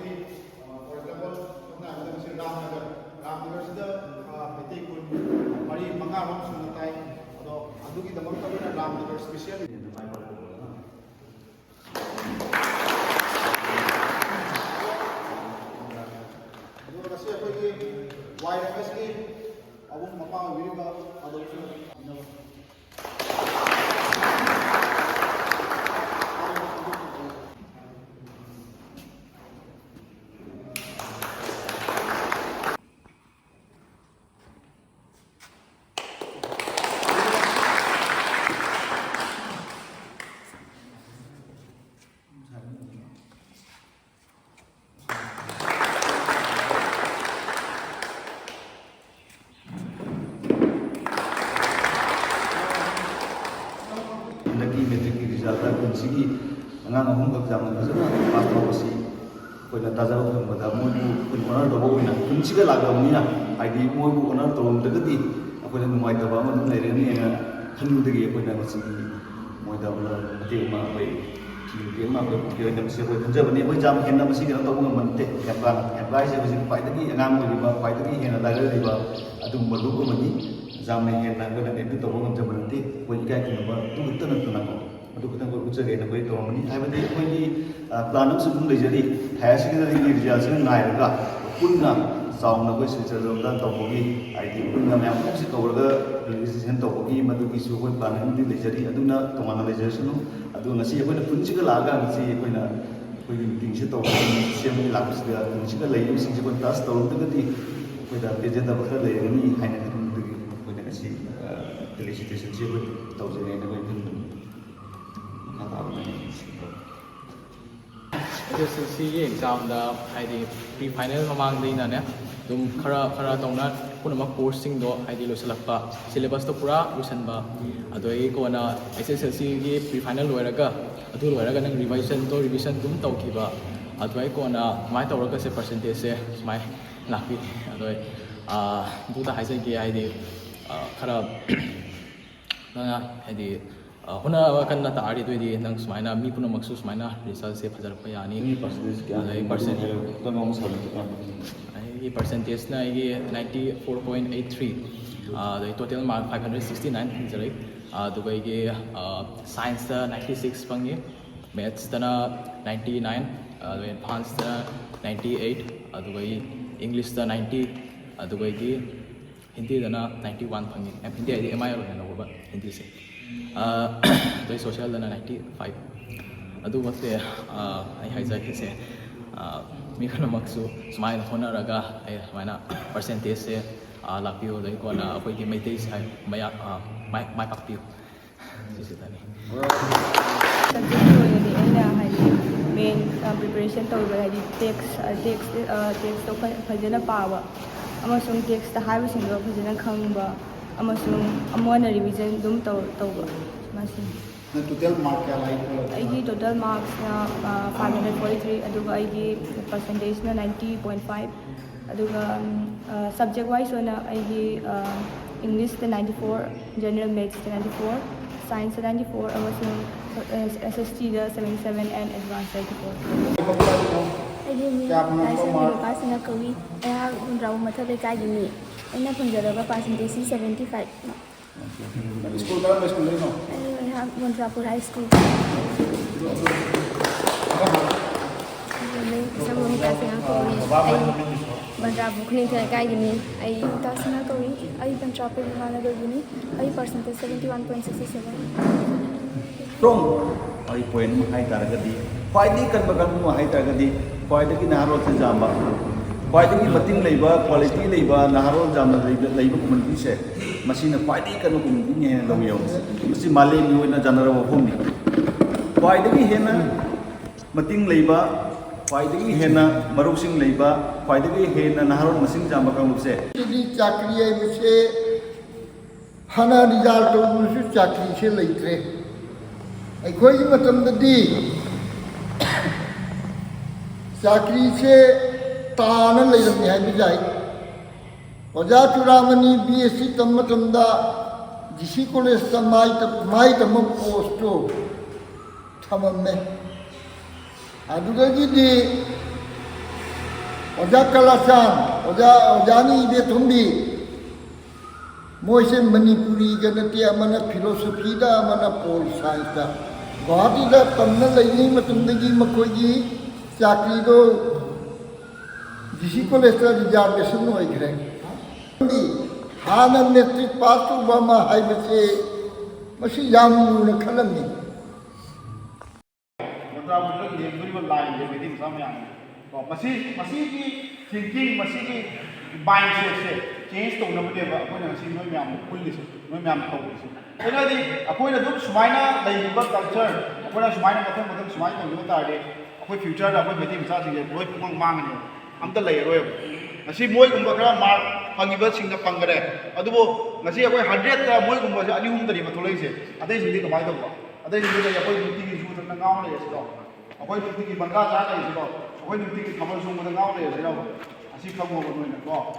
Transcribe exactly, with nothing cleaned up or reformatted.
For example, ꯁꯝꯅ ꯍꯥꯏꯔꯕꯗ ꯉꯁꯤ ꯔꯥꯝꯅꯒꯔ, ꯔꯥꯝꯅꯒꯔꯁꯤꯗ, ꯑ, ꯃꯩꯇꯩ ꯈꯨꯟ ꯃꯔꯤ ꯃꯉꯥꯔꯣꯝ ꯁꯨꯅ ꯇꯥꯏ꯫ ꯑꯗꯣ ꯑꯗꯨꯒꯤꯗꯃꯛꯇ ꯑꯩꯈꯣꯏꯅ ꯔꯥꯝꯅꯒꯔ special ꯑꯗꯨꯒ ꯉꯁꯤ ꯑꯩꯈꯣꯏꯒꯤ ꯋꯥꯏ ꯑꯦꯝ ꯑꯦꯁꯀꯤ ꯑꯕꯨꯡ ꯃꯄꯥ ꯑꯣꯏꯕꯤꯔꯤꯕ ꯑꯗꯣꯝꯁꯨ ꯍꯟꯗꯛꯀꯤ ꯃꯦꯇ꯭ꯔꯤꯛꯀꯤ ꯔꯤꯖꯜꯇ ꯀꯨꯝꯁꯤꯒꯤ ꯑꯉꯥꯡ ꯑꯍꯨꯝꯈꯛ ꯌꯥꯝꯅ ꯐꯖꯅ ꯄꯥꯁ ꯇꯧꯕꯁꯤ ꯑꯩꯈꯣꯏꯅ ꯇꯥꯖꯕ ꯐꯪꯕꯗ ꯃꯣꯏꯕꯨ ꯑꯩꯈꯣꯏꯅ ꯑꯣꯅꯔ ꯇꯧꯕ ꯑꯣꯏꯅ ꯀꯨꯝꯁꯤꯒ ꯂꯥꯛꯂꯕꯅꯤꯅ, ꯍꯥꯏꯗꯤ ꯃꯣꯏꯕꯨ ꯑꯣꯅꯔ ꯇꯧꯔꯝꯗ꯭ꯔꯒꯗꯤ ꯑꯩꯈꯣꯏꯅ ꯅꯨꯡꯉꯥꯏꯇꯕ ꯑꯃ ꯑꯗꯨꯝ ꯂꯩꯔꯅꯤ ꯍꯥꯏꯅ ꯈꯟꯕꯗꯒꯤ ꯑꯩꯈꯣꯏꯅ ꯉꯁꯤꯒꯤ ꯃꯣꯏꯗ ꯑꯃ ꯃꯇꯦꯡ ꯑꯃ ꯑꯩꯈꯣꯏ ꯊꯤꯕꯒꯤ ꯑꯃ ꯑꯩꯈꯣꯏ ꯄꯨꯛꯀꯤ ꯑꯣꯏꯅ ꯃꯁꯤ ꯑꯩꯈꯣꯏ ꯈꯟꯖꯕꯅꯤ꯫ ꯑꯩꯈꯣꯏ ꯌꯥꯝ ꯍꯦꯟꯅ ꯃꯁꯤ ꯀꯩꯅꯣ ꯇꯧꯕ ꯉꯝꯕ ꯅꯠꯇꯦ꯫ ꯍꯦꯞꯀꯥ, ꯍꯦꯞꯀꯥ ꯍꯥꯏꯁꯦ ꯍꯧꯖꯤꯛ ꯈ꯭ꯋꯥꯏꯗꯒꯤ ꯑꯉꯥꯡ ꯑꯣꯏꯔꯤꯕ, ꯈ꯭ꯋꯥꯏꯗꯒꯤ ꯍꯦꯟꯅ ꯂꯥꯏꯔꯔꯤꯕ ꯑꯗꯨꯒꯨꯝꯕ ꯂꯨꯞ ꯑꯃꯅꯤ꯫ ꯌꯥꯝꯅ ꯍꯦꯟꯅ ꯑꯩꯈꯣꯏꯅ ꯀꯩꯅꯣ ꯇꯧꯕ ꯉꯝꯖꯕ ꯅꯠꯇꯦ꯫ ꯑꯩꯈꯣꯏ ꯏꯀꯥꯏ ꯈꯨꯝꯅꯕ ꯑꯗꯨ ꯈꯛꯇ ꯅꯠꯇꯅꯀꯣ, ꯑꯗꯨ ꯈꯛꯇꯪ ꯑꯩꯈꯣꯏ ꯎꯠꯆꯒꯦꯅ ꯑꯩꯈꯣꯏ ꯇꯧꯔꯝꯕꯅꯤ꯫ ꯍꯥꯏꯕꯗꯤ ꯑꯩꯈꯣꯏꯒꯤ, ꯑ, plan ꯑꯃꯁꯨ ꯑꯗꯨꯝ ꯂꯩꯖꯔꯤ꯫ Higher secondary resultꯁꯤꯅ ꯉꯥꯏꯔꯒ ꯄꯨꯟꯅ ꯆꯥꯎꯅ ꯑꯩꯈꯣꯏ ꯁꯤꯜꯆꯔ ꯂꯣꯝꯗ ꯇꯧꯕꯒꯤ, ꯍꯥꯏꯗꯤ ꯄꯨꯟꯅ ꯃꯌꯥꯝ ꯄꯨꯝꯅꯃꯛꯁꯤ ꯀꯧꯔꯒ registration ꯇꯧꯕꯒꯤ ꯃꯗꯨꯒꯤꯁꯨ ꯑꯩꯈꯣꯏ plan ꯑꯃꯗꯤ ꯂꯩꯖꯔꯤ꯫ ꯑꯗꯨꯅ ꯇꯣꯉꯥꯟꯅ ꯂꯩꯖꯔꯁꯅꯨ꯫ ꯑꯗꯨꯒ ꯉꯁꯤ ꯑꯩꯈꯣꯏꯅ ꯈꯨꯟꯁꯤꯒ ꯂꯥꯛꯑꯒ ꯉꯁꯤ ꯑꯩꯈꯣꯏꯅ ꯑꯩꯈꯣꯏꯒꯤ meetingꯁꯤ ꯇꯧꯕ ꯁꯦꯝꯕꯒꯤ ꯂꯥꯛꯄꯁꯤꯗ ꯈꯨꯟꯁꯤꯒ ꯂꯩꯔꯤꯕꯁꯤꯡꯁꯦ ꯑꯩꯈꯣꯏ touch ꯇꯧꯔꯝꯗ꯭ꯔꯒꯗꯤ ꯑꯩꯈꯣꯏꯗ ꯄꯦꯟꯖꯗꯕ ꯈꯔ ꯂꯩꯔꯒꯅꯤ ꯍꯥꯏꯅ ꯈꯟꯕꯗꯒꯤ ꯑꯩꯈꯣꯏꯅ ꯉꯁꯤ, ꯑ, felicitationꯁꯤ ꯑꯩꯈꯣꯏ ꯇꯧꯖꯒꯦꯅ ꯑꯩꯈꯣꯏ ꯈꯟꯕꯅꯤ꯫ ꯃꯈꯥ ꯇꯥꯕꯗ ꯑꯩ ꯑꯦꯁ ꯑꯦꯁ ꯑꯦꯜ ꯁꯤꯒꯤ ꯑꯦꯛꯖꯥꯝꯗ ꯍꯥꯏꯗꯤ pre final ꯃꯃꯥꯡꯗꯩꯅꯅꯦ ꯑꯗꯨꯝ ꯈꯔ ꯈꯔ ꯇꯧꯅ ꯄꯨꯝꯅꯃꯛ courseꯁꯤꯡꯗꯣ ꯍꯥꯏꯗꯤ ꯂꯣꯏꯁꯤꯜꯂꯛꯄ, syllabusꯇꯣ ꯄꯨꯔꯥ ꯂꯣꯏꯁꯤꯟꯕ, ꯑꯗꯨꯗꯒꯤ ꯀꯣꯟꯅ ꯑꯦꯁ ꯑꯦꯁ ꯑꯦꯜ ꯁꯤꯒꯤ pre final ꯂꯣꯏꯔꯒ ꯑꯗꯨ ꯂꯣꯏꯔꯒ ꯅꯪ revisionꯗꯣ revision ꯑꯗꯨꯝ ꯇꯧꯈꯤꯕ, ꯑꯗꯨꯗꯒꯤ ꯀꯣꯟꯅ ꯑꯗꯨꯃꯥꯏꯅ ꯇꯧꯔꯒꯁꯦ percentageꯁꯦ ꯁꯨꯃꯥꯏꯅ ꯂꯥꯛꯄꯤ꯫ ꯑꯗꯣ, ꯑꯥ, ꯑꯗꯨꯗ ꯍꯥꯏꯖꯒꯦ ꯍꯥꯏꯗꯤ, ꯑꯥ, ꯈꯔ ꯅꯪꯅ ꯍꯥꯏꯗꯤ ꯑ, ꯍꯣꯠꯅꯕ ꯀꯟꯅ ꯇꯥꯔꯗꯤ ꯑꯗꯨꯑꯣꯏꯗꯤ ꯅꯪ ꯁꯨꯃꯥꯏꯅ ꯃꯤ ꯄꯨꯝꯅꯃꯛꯁꯨ ꯁꯨꯃꯥꯏꯅ resultꯁꯦ ꯐꯖꯔꯛꯄ ꯌꯥꯅꯤ꯫ ꯅꯪꯒꯤ percentage ꯀꯌꯥ? ꯑꯗꯩ percent- ꯍꯥꯏꯔꯣ, ꯈꯤꯇꯪ ꯑꯃꯨꯛ ꯁꯥꯕꯤꯌꯨ, ꯈꯤꯇꯪ꯫ ꯑꯩꯒꯤ percentageꯅ ꯑꯩꯒꯤ ninety four point eight three, ꯑꯗꯩ total mark five hundred sixty nine ꯐꯪꯖꯔꯛꯏ꯫ ꯑꯗꯨꯒ ꯑꯩꯒꯤ scienceꯇ ninety six ꯐꯪꯉꯤ, mathsꯇꯅ ninety nine, ꯑꯗꯨꯒ advancedꯇꯅ ninety eight, ꯑꯗꯨꯒ ꯑꯩ Englishꯇ ninety, ꯑꯗꯨꯒ ꯑꯩꯒꯤ ꯍꯤꯟꯗꯤꯗꯅ ninety one ꯐꯪꯉꯤ꯫ ꯑꯦꯝ, ꯍꯤꯟꯗꯤ ꯍꯥꯏꯗꯤ ꯑꯦꯝ ꯑꯥꯏ ꯑꯦꯜ ꯑꯣꯏꯅ ꯂꯧꯕ ꯍꯤꯟꯗꯤꯁꯦ꯫ ꯑ, ꯑꯗꯩ socialꯗꯅ ninety five꯫ ꯑꯗꯨꯃꯛꯇꯤ, ꯑ, ꯑꯩ ꯍꯥꯏꯖꯒꯦꯁꯦ, ꯑ, ꯃꯤ ꯈꯨꯗꯤꯡꯃꯛꯁꯨ ꯁꯨꯃꯥꯏꯅ ꯍꯣꯠꯅꯔꯒ ꯑꯩ ꯁꯨꯃꯥꯏꯅ percentageꯁꯦ, ꯑ, ꯂꯥꯛꯄꯤꯌꯨ꯫ ꯑꯗꯩ ꯀꯣꯟꯅ ꯑꯩꯈꯣꯏꯒꯤ ꯃꯩꯇꯩꯁꯦ ꯃꯌꯥ-, ꯑ, ꯃꯥꯏ, ꯃꯥꯏ ꯄꯥꯛꯄꯤꯌꯨ꯫ ꯁꯤꯁꯤꯗꯅꯤ꯫ Subjectꯀꯤ ꯑꯣꯏꯅꯗꯤ ꯑꯩꯅ ꯍꯥꯏꯗꯤ main preparation ꯇꯧꯕ ꯍꯥꯏꯗꯤ text text textꯇꯣ ꯐꯖꯅ ꯄꯥꯕ ꯑꯃꯁꯨꯡ textꯇ ꯍꯥꯏꯕꯁꯤꯡꯗꯣ ꯐꯖꯅ ꯈꯪꯕ ꯑꯃꯁꯨꯡ ꯑꯃꯨꯛ ꯍꯟꯅ revision ꯑꯗꯨꯝ ꯇꯧ ꯇꯧꯕ ꯃꯁꯤꯅꯤ꯫ ꯅꯪ total mark ꯀꯌꯥ ꯂꯥꯛꯏ? ꯑꯩꯒꯤ total marksꯅ five hundred forty three, ꯑꯗꯨꯒ ꯑꯩꯒꯤ percentageꯅ ninety point five꯫ ꯑꯗꯨꯒ subject wise ꯑꯣꯏꯅ ꯑꯩꯒꯤ Englishꯇ ninety four, general mathsꯇ ninety four, scienceꯇ ninety four ꯑꯃꯁꯨꯡ SSTꯗ seventy seven and advance ninety four꯫ ꯑꯩꯒꯤ ꯃꯤꯡ ꯂꯥꯏꯁ꯭ꯔꯝꯕꯤ ꯂꯨꯀꯥꯁꯤꯅ ꯀꯧꯏ꯫ ꯑꯩꯍꯥꯛ ꯍꯨꯝꯗ꯭ꯔꯥꯎ ꯃꯊꯛ ꯂꯩꯀꯥꯏꯒꯤꯅꯤ꯫ ꯑꯩꯅ ꯐꯪꯖꯔꯕ percentageꯁꯤ seventy five꯫ School ꯀꯔꯝꯕ schoolꯗꯩꯅꯣ? ꯑꯩ ꯑꯩꯍꯥꯛ ꯃꯣꯟꯇ꯭ꯔꯥꯄꯨꯔ high school꯫ ꯑꯩꯒꯤ ꯃꯤꯡ ꯏꯁꯝꯕꯝ ꯀꯥꯁꯤꯅꯥ ꯀꯧꯏ꯫ ꯑꯩ ꯃꯣꯟꯇ꯭ꯔꯥꯄꯨꯔ ꯈꯨꯅꯤꯡꯊꯦꯜ ꯂꯩꯀꯥꯏꯒꯤꯅꯤ꯫ ꯑꯩ ꯇꯥꯁꯤꯅꯥ ꯀꯧꯏ꯫ ꯑꯩ ꯃꯣꯟꯇ꯭ꯔꯥꯄꯨꯔ ꯃꯍꯥꯅꯒꯔꯒꯤꯅꯤ꯫ ꯑꯩ percentage seventy one point sixty seven꯫ Strong ꯑꯩ point ꯑꯃ ꯍꯥꯏ ꯇꯥꯔꯒꯗꯤ, ꯈ꯭ꯋꯥꯏꯗꯒꯤ ꯀꯟꯕ ꯀꯥꯡꯕꯨ ꯑꯃ ꯍꯥꯏ ꯇꯥꯔꯒꯗꯤ, ꯈ꯭ꯋꯥꯏꯗꯒꯤ ꯅꯍꯥꯔꯣꯜꯁꯦ ꯌꯥꯝꯕ, ꯈ꯭ꯋꯥꯏꯗꯒꯤ ꯃꯇꯤꯡ ꯂꯩꯕ, quality ꯂꯩꯕ ꯅꯍꯥꯔꯣꯜ ꯌꯥꯝꯅ ꯂꯩꯕ, ꯂꯩꯕ communityꯁꯦ, ꯃꯁꯤꯅ ꯈ꯭ꯋꯥꯏꯗꯒꯤ ꯀꯟꯕ communityꯅꯤ ꯍꯥꯏꯅ ꯂꯧꯏ꯫ ꯃꯁꯤ ꯃꯥꯂꯦꯝꯒꯤ ꯑꯣꯏꯅ ꯆꯥꯟꯅꯔꯕ ꯋꯥꯐꯝꯅꯤ꯫ ꯈ꯭ꯋꯥꯏꯗꯒꯤ ꯍꯦꯟꯅ ꯃꯇꯤꯡ ꯂꯩꯕ, ꯈ꯭ꯋꯥꯏꯗꯒꯤ ꯍꯦꯟꯅ ꯃꯔꯨꯞꯁꯤꯡ ꯂꯩꯕ, ꯈ꯭ꯋꯥꯏꯗꯒꯤ ꯍꯦꯟꯅ ꯅꯍꯥꯔꯣꯜ ꯃꯁꯤꯡ ꯌꯥꯝꯕ ꯀꯥꯡꯂꯨꯞꯁꯦ꯫ ꯍꯧꯖꯤꯛꯇꯤ ꯆꯥꯀ꯭ꯔꯤ ꯍꯥꯏꯕꯁꯦ ꯐꯅ result ꯇꯧꯕꯁꯨ ꯆꯥꯀ꯭ꯔꯤꯁꯦ ꯂꯩꯇ꯭ꯔꯦ꯫ ꯑꯩꯈꯣꯏꯒꯤ ꯃꯇꯝꯗꯗꯤ ꯆꯥꯀ꯭ꯔꯤꯁꯦ ꯇꯥꯅ ꯂꯩꯔꯝꯃꯤ ꯍꯥꯏꯕ ꯌꯥꯏ꯫ ꯑꯣꯖꯥ ꯆꯨꯔꯥꯃꯅꯤ B Sc ꯇꯝꯕ ꯃꯇꯝꯗ ꯗꯤ ꯁꯤ ꯀꯣꯂꯦꯖꯇ ꯃꯥꯏ ꯇ- ꯃꯥꯏ ꯇꯝꯕ ꯄꯣꯁꯇꯨ ꯊꯝꯃꯝꯃꯦ꯫ ꯑꯗꯨꯗꯒꯤꯗꯤ ꯑꯣꯖꯥ ꯀꯂꯥꯆꯥꯟ, ꯑꯣꯖꯥ ꯑꯣꯖꯥꯅꯤ ꯏꯕꯦꯊꯣꯝꯕꯤ, ꯃꯣꯏꯁꯦ ꯃꯅꯤꯄꯨꯔꯤꯒ ꯅꯠꯇꯦ, ꯑꯃꯅ ꯐꯤꯂꯣꯁꯣꯐꯤꯗ, ꯑꯃꯅ ꯄꯣꯜ ꯁꯥꯏꯟꯁꯇ꯫ ꯒꯨꯋꯥꯍꯥꯇꯤꯗ ꯇꯝꯅ ꯂꯩꯔꯤꯉꯩ ꯃꯇꯝꯗꯒꯤ ꯃꯈꯣꯏꯒꯤ ꯆꯥꯀ꯭ꯔꯤꯗꯣ ꯗꯤ ꯁꯤ ꯀꯣꯂꯦꯖꯇ ꯔꯤꯖꯥꯔꯕꯦꯁꯟ ꯑꯣꯏꯈ꯭ꯔꯦ꯫ ꯍꯥꯟꯅ ꯃꯦꯇ꯭ꯔꯤꯛ ꯄꯥꯁ ꯇꯧꯕ ꯑꯃ ꯍꯥꯏꯕꯁꯦ ꯃꯁꯤ ꯌꯥꯝ ꯂꯨꯅ ꯈꯜꯂꯝꯃꯤ꯫ ꯃꯨꯗ꯭ꯔꯥ ꯃꯨꯗ꯭ꯔꯥꯒꯤ ꯂꯦꯡꯗꯣꯔꯤꯕ ꯂꯥꯏꯟꯁꯦ ꯃꯩꯇꯩ ꯃꯆꯥ ꯃꯌꯥꯝꯅ ꯀꯣ, ꯃꯁꯤ, ꯃꯁꯤꯒꯤ ꯊꯤꯡꯀꯤꯡ, ꯃꯁꯤꯒꯤ ꯃꯥꯏꯟꯁꯦꯠꯁꯦ ꯆꯦꯟꯖ ꯇꯧꯅꯕꯅꯦꯕ ꯑꯩꯈꯣꯏꯅ ꯉꯁꯤ ꯅꯣꯏ ꯃꯌꯥꯝ ꯄꯨꯜꯂꯤꯁꯦ, ꯅꯣꯏ ꯃꯌꯥꯝ ꯇꯧꯔꯤꯁꯦ꯫ ꯑꯗꯨꯅꯗꯤ ꯑꯩꯈꯣꯏꯅ ꯑꯗꯨꯝ ꯁꯨꯃꯥꯏꯅ ꯂꯩꯔꯤꯕ ꯀꯜꯆꯔ, ꯑꯩꯈꯣꯏꯅ ꯁꯨꯃꯥꯏꯅ ꯃꯊꯪ ꯃꯊꯪ ꯁꯨꯃꯥꯏꯅ ꯇꯧꯈꯤꯕ ꯇꯥꯔꯗꯤ ꯑꯩꯈꯣꯏ ꯐ꯭ꯌꯨꯆꯔꯗ ꯑꯩꯈꯣꯏ ꯃꯩꯇꯩ ꯃꯆꯥꯁꯤꯡꯁꯦ ꯂꯣꯏ ꯄꯨꯡꯃꯥꯡ ꯃꯥꯡꯉꯅꯦꯕ, ꯑꯝꯇ ꯂꯩꯔꯔꯣꯏꯕ꯫ ꯉꯁꯤ ꯃꯣꯏꯒꯨꯝꯕ ꯈꯔ ꯃꯥꯔꯛ ꯐꯪꯉꯤꯕꯁꯤꯡꯅ ꯐꯪꯈꯔꯦ, ꯑꯗꯨꯕꯨ ꯉꯁꯤ ꯑꯩꯈꯣꯏ ꯍꯟꯗ꯭ꯔꯦꯠꯇ ꯃꯣꯏꯒꯨꯝꯕꯁꯦ ꯑꯅꯤ ꯑꯍꯨꯝꯗꯅꯦꯕ ꯊꯣꯛꯂꯛꯏꯁꯦ, ꯑꯇꯩꯁꯤꯡꯗꯤ ꯀꯃꯥꯏꯅ ꯇꯧꯕ? ꯑꯇꯩꯁꯤꯡꯗꯤ ꯂꯩ, ꯑꯩꯈꯣꯏ ꯅꯨꯡꯇꯤꯒꯤ ꯌꯨ ꯊꯛꯇꯅ ꯉꯥꯎ ꯂꯩꯔꯁꯤꯔꯣ? ꯑꯩꯈꯣꯏ ꯅꯨꯡꯇꯤꯒꯤ ꯃꯪꯒꯥ ꯆꯥ ꯂꯩꯔꯁꯤꯔꯣ? ꯑꯩꯈꯣꯏ ꯅꯨꯡꯇꯤꯒꯤ ꯊꯥꯕꯜ ꯆꯣꯡꯕꯗ ꯉꯥꯎ ꯂꯩꯔꯁꯤꯔꯣ? ꯑꯁꯤ ꯈꯪꯉꯣꯕ ꯅꯣꯏꯅꯀꯣ꯫